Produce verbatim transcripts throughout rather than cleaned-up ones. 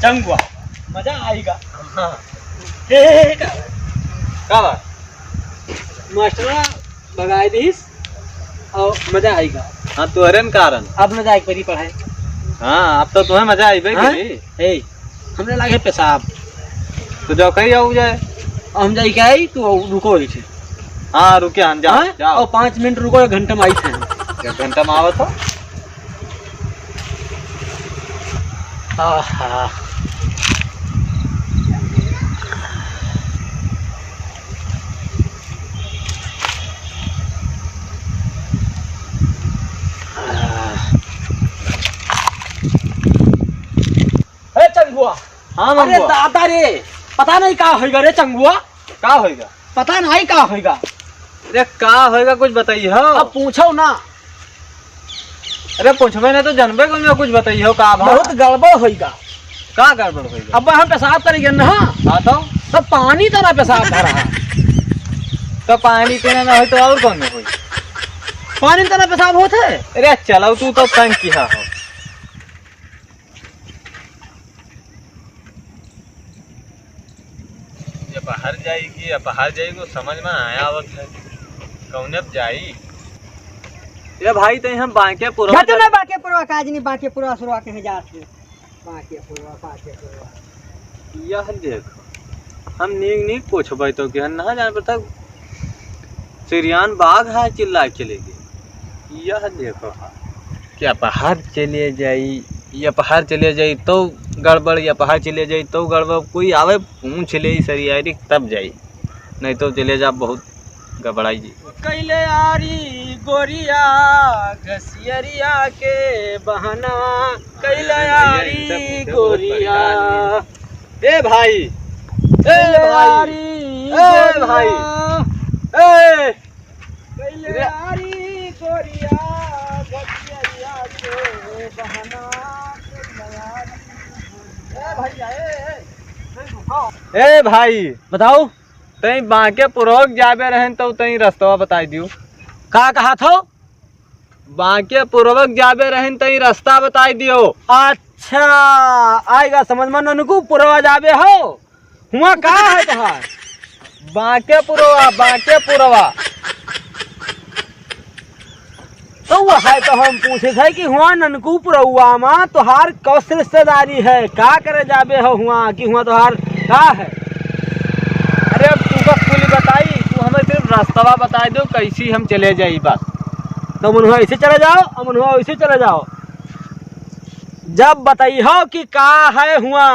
चंगुआ, मजा आइगा। हाँ। हे, हे, हे, का? का बात? मास्टरवा भगाइ दीस और मजा आइगा। हाँ, तोहरे न कारण। अब न जाए के पड़ी पढ़ाई। हाँ, अब तो तुम्हें मजा आइबे हाँ? करी। हे, हमरे लागे पेशाब। तो जाओ, कहीं जाओ जाए। हम जाई के आई, तू रुको ही थे। हाँ, रुके हम, जाओ, हाँ? जाओ। और पाँच मिनट रुको, एक घंटा में आई थे। एक घंटा में आवत हो? आहा। ए चंगुआ। हाँ, अरे मंगुआ। दादा रे, पता नहीं का होइगा रे चंगुआ। का होइगा? पता नहीं का होइगा। अरे का होइगा, कुछ बताइए हो। अब पूछो ना। अरे पूछबे नहीं तो जानबे कौन, कुछ बताइए हो का भा? बहुत गड़बड़ होइगा। का गड़बड़ होइगा? अब हम पेशाब करेंगे ना। हाँ तो? तो पानी तरह पेशाब भरा है। तो पानी पीना ना हो तो और कौन में होई? पानी तरह पेशाब होत है? अरे चलो तू तो तंग किया हो। ये बाहर जाई कि या बाहर जाई, को समझ में ना आवत है। कौने पे जाई? ये भाई, तो हम बांके पुरवा जाते ना, बांके पुरवा, काज नहीं, बांके पुरवा सुरवा कहे जात है। बांके पुरवा, बांके पुरवा। यह देखो, हम नीक नीक पूछबे तो के ना जान पर तक सिरियान बाघ है चिल्ला के लेके। यह देखो, हाँ। कि अपहर चले जाई, ये अपहर चले जाई तो गड़बड़, ये अपहर चले जाई तो गड़बड़। कोई आवे पूछ ले सरियारी तब जाई, नहीं तो चले जा बहुत गड़बड़ाई जी। कैले आरी गोरिया घसियरिया के बहनवा, कैले आरी गोरिया। ए भाई, ए भाई, ए भाई, ए। कैले आरी गोरिया घसियरिया के बहनवा, कैले आरी। ए भैया, ए, ए, ए, रुको। ए भाई, बताओ। तई बांके पुरवक जाबे रहेन तो तई रस्तवा बताई दियो। का कहा थो? बांके पुरवक जाबे रहेन तई रस्ता बताई दियो। अच्छा, आएगा समझ में, ननकू पुरवा जाबे हो। हुआ का है तोहार? बांके पुरवा, बांके पुरवा। तो वो है तो हम पूछे थे कि हुआ ननकू पुरवा मा तोहार कौस रिश्तेदारी है, का करे जाबे हो हुआ कि हुआ तोहार का है? अरे अब तू बस कुल बताई, तू हमें सिर्फ रस्तवा बताई दो, कैसी हम चले जाई बस। तो उन्होंने ऐसे चले जाओ, हम उन्होंने ऐसे चले जाओ। जब बताई हो कि का है हुआ,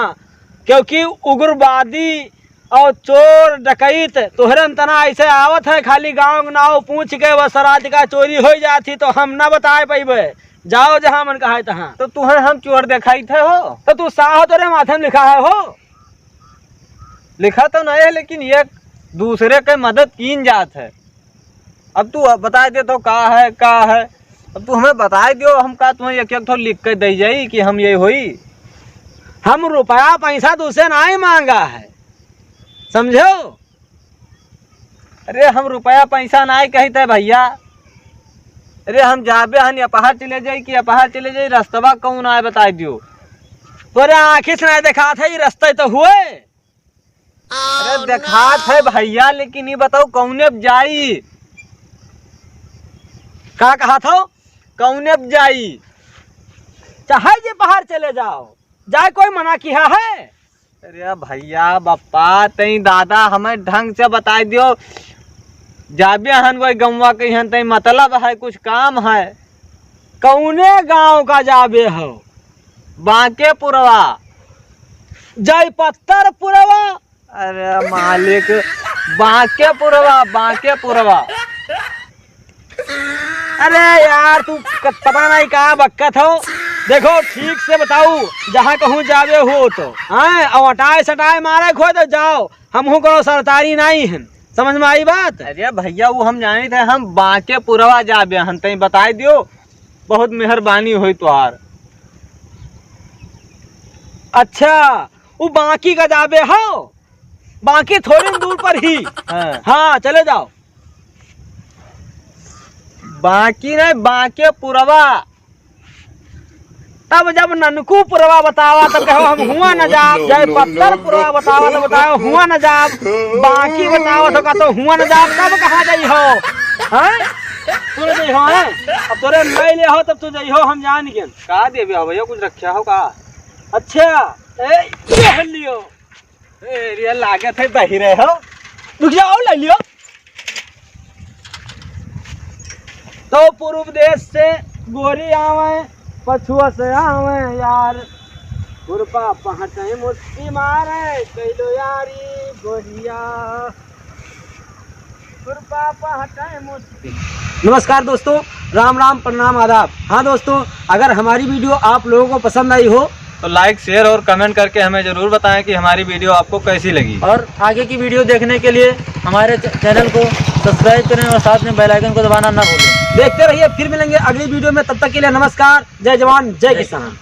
क्योंकि उग्रवादी और चोर डकैत तोहरे तना ऐसे आवत है, खाली गाँव के नाव पूछ के बस राज का चोरी हो जाती, तो हम ना बताए पैबे। जाओ जहाँ मन कहा है तहाँ। तो तुहे हम चोर देखाई थे हो? तो तू साह तोरे माथे में लिखा है हो? लिखा तो नहीं है, लेकिन एक दूसरे के मदद कीन जात है। अब तू बताए दे तो का है, का है? अब तू हमें बताए दियो, हम का तुम्हें एक एक ठो लिख के दे जाई कि हम ये होई? हम रुपया पैसा तुझसे नहीं मांगा है, समझो? अरे हम रुपया पैसा नहीं कहित है भैया। अरे हम जाबे हन, अपहर चले जाई कि अपहर चले जाई, रस्तवा कौन आए बताए दियो। तोरे आँखी से नहीं देखात है, ये रस्ते तो हुए। अरे देखात है भैया, लेकिन ये बताओ कौने पे जाई? का कहा था? कौने पे जाई? चाहे जे बाहर चले जाओ, जाए कोई मना किया है? अरे भैया, बप्पा, तई दादा हमें ढंग से बताई दियो। जाबे हन वही गौवा के हन, तई मतलब है, कुछ काम है। कौने गांव का जाबे हो? बांके पुरवा। जय पत्थर पुरवा। अरे मालिक, बांके पुरवा, बांके पुरवा। अरे यार, तू क-, पता नहीं कहाँ बक्कत हो। देखो, ठीक से बताऊ, जहाँ कहूँ जावे हो तो, हाँ, और अटाए सटाए मारे खो तो जाओ, हमहू कोनो सरतारी नहीं हन। समझ में आई बात? अरे भैया, वो हम जानी थे, हम बांके पुरवा जाबे हन, तई बताई दियो, बहुत मेहरबानी होई तोहार। अच्छा, वो बांकी का जाबे हो? बांकी थोड़ी दूर पर ही। हाँ। हाँ, चले जाओ। बांकी नहीं, बांके पुरवा। तब जब ननकू पुरवा बतावा, तब कहो हम हुआ न जाब। जय पत्थर पुरवा बतावा, तब बताओ हुआ न जाब। बाकी बतावा तो का तो हुआ न जाब, तब कहाँ जाइ हो? हैं? तू न जाइ हो, हैं? अब तोरे लै ले हो, तब तू जाइ हो, हम जान गेन। का देबे हो भैया, कुछ रख्या हो का? अच्छा, ए, ये लियो। ए, ये लागत है बहिरे हो। रुक जाओ, लै लियो। तो पूर्व देश से गोरी आवे, पछुआ से आवे यार। खुरपा पहटे मुस्की मारे, कैलो यारी गोरिया। खुरपा पहटे मुस्की। नमस्कार दोस्तों, राम राम, प्रणाम, आदाब। हाँ दोस्तों, अगर हमारी video आप लोगों को पसंद आई हो तो like, share और comment करके हमें ज़रूर बताएं कि हमारी video आपको कैसी लगी। और आगे की video देखने के लिए हमारे च-, channel को subscribe करें और साथ में bell icon को दबाना ना भूलें। देखते रहिए, फिर मिलेंगे अगली video में। तब तक के लिए नमस्कार, जय जवान, जय किसान।